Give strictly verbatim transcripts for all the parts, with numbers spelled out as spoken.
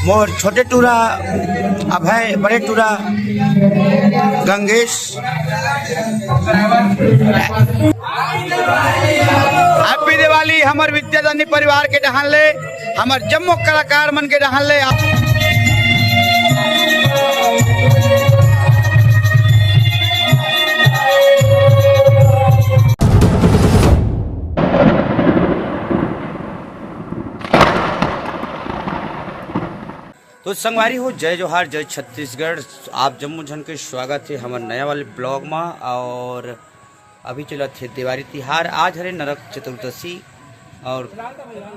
मोर छोटे टूरा अभय, बड़े टूरा गंगेश। हैप्पी दिवाली हमर विद्यादानी परिवार के डहान ले, हमर जम्मो कलाकार मन के डहान ले। तो संगवारी हो, जय जोहार, जय छत्तीसगढ़। आप जम्मो झन के स्वागत हे हमर नया वाले ब्लॉग मा। और अभी चलत हे देवारी तिहार, आज हरे नरक चतुर्दशी और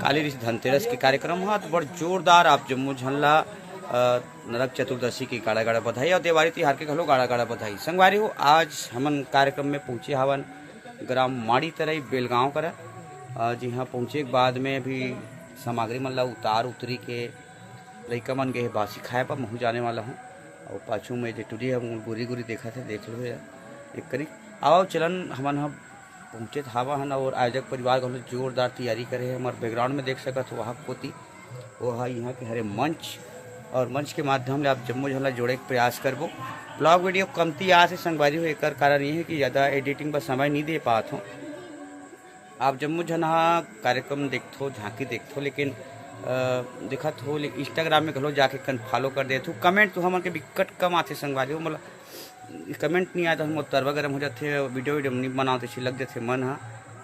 काली रिहिस धनतेरस के कार्यक्रम हा। तो बड़ जोरदार आप जम्मो झन ला, अ, नरक चतुर्दशी के गाड़ा गाड़ा बधाई और देवारी तिहार के घलो गाड़ा गाड़ा बधाई। संगवारी हो, आज हमन कार्यक्रम में पहुँचे हावन ग्राम माड़ी तरई बेलगांव करा। अ, जिहाँ पहुँचे के बाद में अभी सामग्री मन ला उतार उतरी के लइका मन गे हे बासी खाए बर, महूँ जाने वाला हूँ। और पाछू में जे टुरी हे, वो गुरी गुरी देखत हे, देख लो भैया एक करी। आओ चलन, हमन ह पहुँचे हावा हन और आयोजक परिवार घलो जोरदार तैयारी करे हे। हमर बैकग्राउंड में देख सकत हो, वहाँ कोती वो ह यहाँ के हरे मंच, और मंच के माध्यम ले आप जम्मो झन ला जोड़े के प्रयास करबो। ब्लॉग वीडियो कमती आस हे संगवारी हो, एकर कारण ये हे कि ज़्यादा एडिटिंग पर समय नहीं दे पात हूँ। आप जम्मो झन ह कार्यक्रम देखथो, झांकी देखथो, लेकिन, अ, देखत हो, ले-, Instagram में घलो जाके कन फॉलो कर देथो। कमेंट तो हमन के बिकट कम आथे संगवारी हो, मतलब कमेंट नहीं आए तो मोर तरवा गरम हो जाथे, वीडियो वीडियो नहीं बनाओ तो लग जाथे मन ह,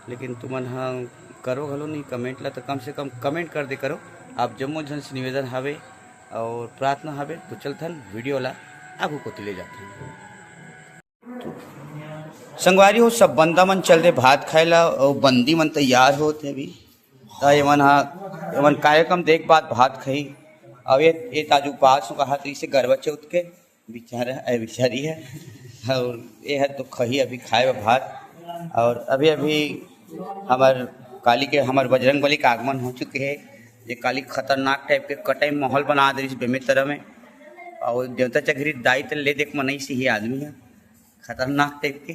लेकिन तुमन ह करो घलो नहीं कमेंट ला, तो कम से कम कमेंट कर दे करो। आप जम्मो झन से निवेदन हवे और प्रार्थना हवे। तो चलथन वीडियो ला आगू कोती ले जाथन। संगवारी हो, सब बंदा मन चल दे भात खाए ला, अउ बंदी मन तैयार होत हे अभी। त एमन हा, एमन कार्यक्रम देख बाद भात खाही। अउ ये, ये ताजू पास हो कहा तो इसे गरवा चौथ के बिचारा, ए बिचारी है। अउ ये है तो खही अभी खाए बर भात। अउ अभी, अभी हमर काली के, हमर बजरंग बली के आगमन हो चुके हे। ये काली खतरनाक टाइप के कटाई माहौल बना दे रही बेमे तरह में। अउ देवता चघरी दाई त ले देख मनई से ही आदमी है। खतरनाक टाइप के।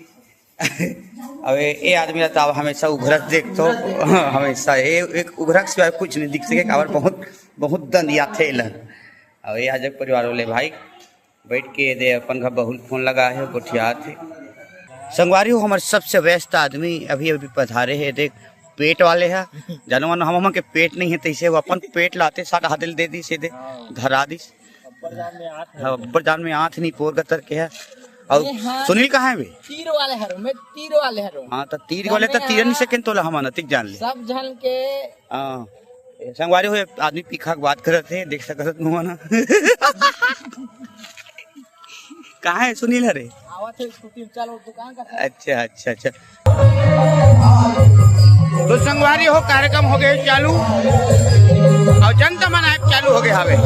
अब ये, ये आदमी रहता अब हमेशा उघरत देखतो। हमेशा ये एक उघरक सिवाय कुछ नहीं दिख सके, काबर बहुत, बहुत दंदियाथे एला। अब ये आजक परिवार वाले भाई बैठ के दे अपन घर बहू फोन लगा है, गोठियात है। संगवारी हो, हमर सबसे व्यस्त आदमी अभी अभी पधारे है, देख पेट वाले है। जानो मानो हम, हमन के पेट नहीं है, तैसे वो अपन पेट लाते साग हादिल दे दी, सीधे धरा दी। हाँ, अब्बड़ जान में आंथ नहीं पोर गतर के है। और अरे हाँ, सुनील कहाँ है बे? तीर वाले हरो, मैं तीर वाले हरो। हाँ, तो तीर वाले तो तीर नहीं सकेन तोला, हम अनतिक जान ले। सब झन के हाँ। ए, संगवारी हो, एक आदमी पीखा के बात करत हे, देख सकत हो ना। कहाँ है सुनील हरे? आवत है स्कूटी में, चलो दुकान का। अच्छा, अच्छा, अच्छा। तो संगवारी हो, कार्यक्रम हो गए चालू और जनता मन आए चालू हो गए हवे।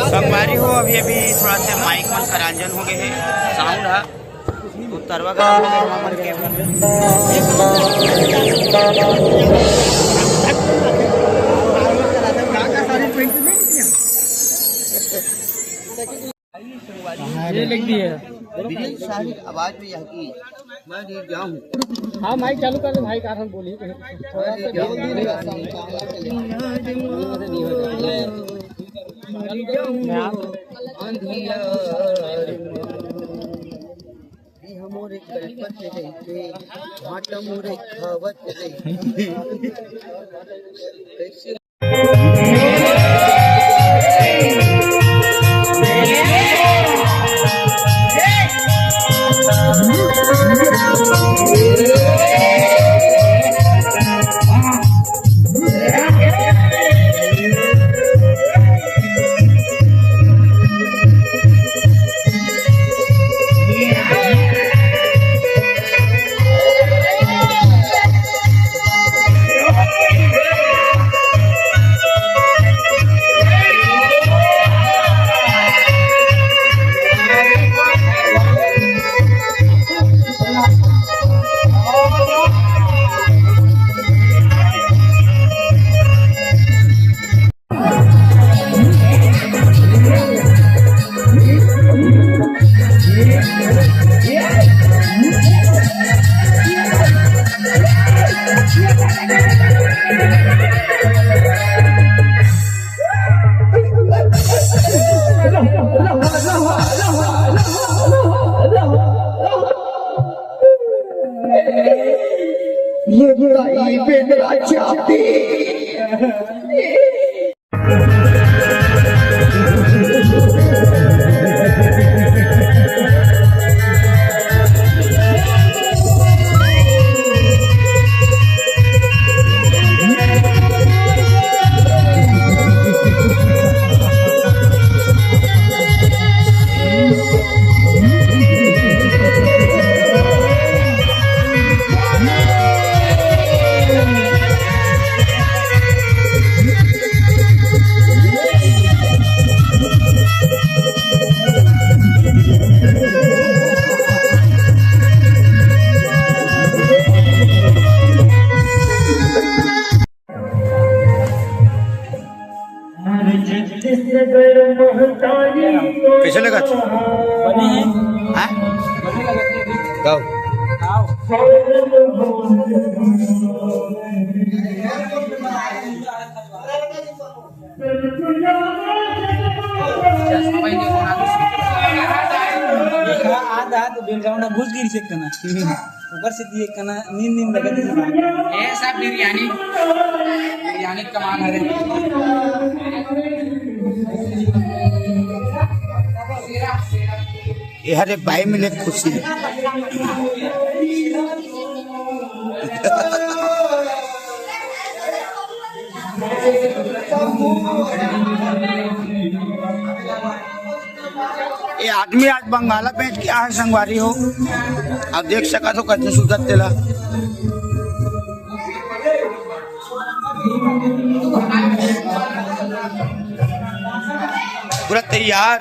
संगवारी हो, अभी अभी थोड़ा से माइक मन करांजन हो गए है, साउंड है। तो तरवा गरम हो गए हमर के। ये लिख दिए। बिजली सारी आवाज में यहाँ की मैं नहीं जाऊँ। हाँ, माइक चालू कर दे भाई, का हम बोली। थोड़ा सा ध्यान दे। ये हमरे कल्पत रहिथे, भाटा मोरे खावत रहिथे। कैसे कइसे लगत हे? हाँ? गाओ। आधा आधा तो बैकग्राउंड घुस गिरी से कना। ऊपर से दिए कना नींद नींद लगे थे। ये सब बिरयानी, बिरयानी कमाल है रे। ये हरे बाई मिनट खुशी। ये आदमी आज बंगाला बेच के आए हे संगवारी हो, आप देख सकत हो कइसे सुतत तेला। पूरा तैयार।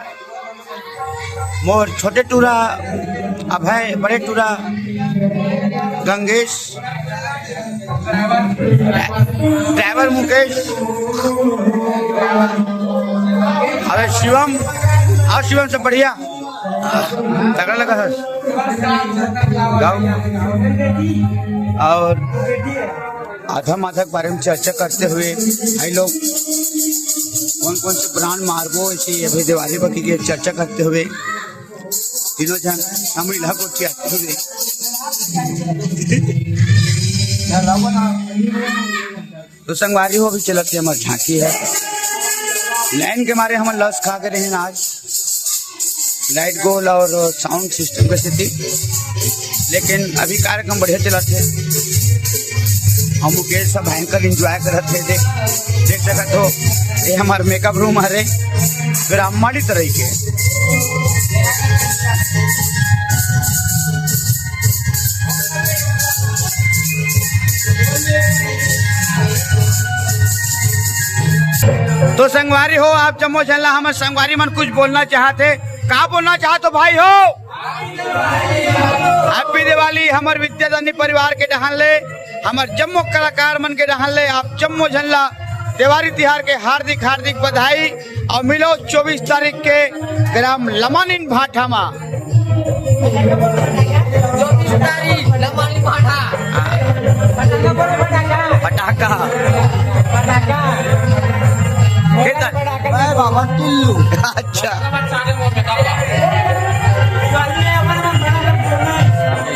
मोर छोटे टूरा अभय, बड़े टूरा गंगेश, ड्राइवर मुकेश, अरे शिवम, और शिवम से बढ़िया, तगड़ा लगा है। गाओ। और आधा माथा के बारे में चर्चा करते हुए भाई लोग कौन कौन से ब्रांड मारबो, ऐसे अभी दिवाली बाकी के चर्चा करते हुए तीनों जन हमरी ला गोठियाते हुए। तो संगवारी हो, अभी चलत हे हमर झांकी ह। लाइन के मारे हमन लस खा के रहेन आज, लाइट गोल और साउंड सिस्टम के सेती, लेकिन अभी कार्यक्रम बढ़िया चलत हे। हम मुकेश सब भयंकर एंजॉय करत हे। देख, देख सकत हो, ये हमर मेकअप रूम हरे, ब्राह्मणी तरह के। तो संगवारी हो, आप जम्मो झन ला हमर संगवारी मन कुछ बोलना चाहत हे, का बोलना चाहत हो भाई हो? हैप्पी दिवाली हमर विद्यादानी परिवार के डहान ले, हमर जम्मो कलाकार मन के डहान ले आप जम्मो झन ला देवारी तिहार के हार्दिक हार्दिक बधाई। और मिलो चौबीस तारीख के ग्राम लमानिन भाठा मा। चौबीस तारीख लमानिन भाठा। फटाका। फटाका। केतन? बाबा टिल्लू। अच्छा।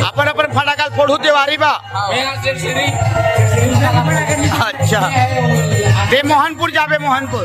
अपन अपन फटाका फोड़ू, देवारी बा। अच्छा, ते मोहनपुर जाबे, मोहनपुर।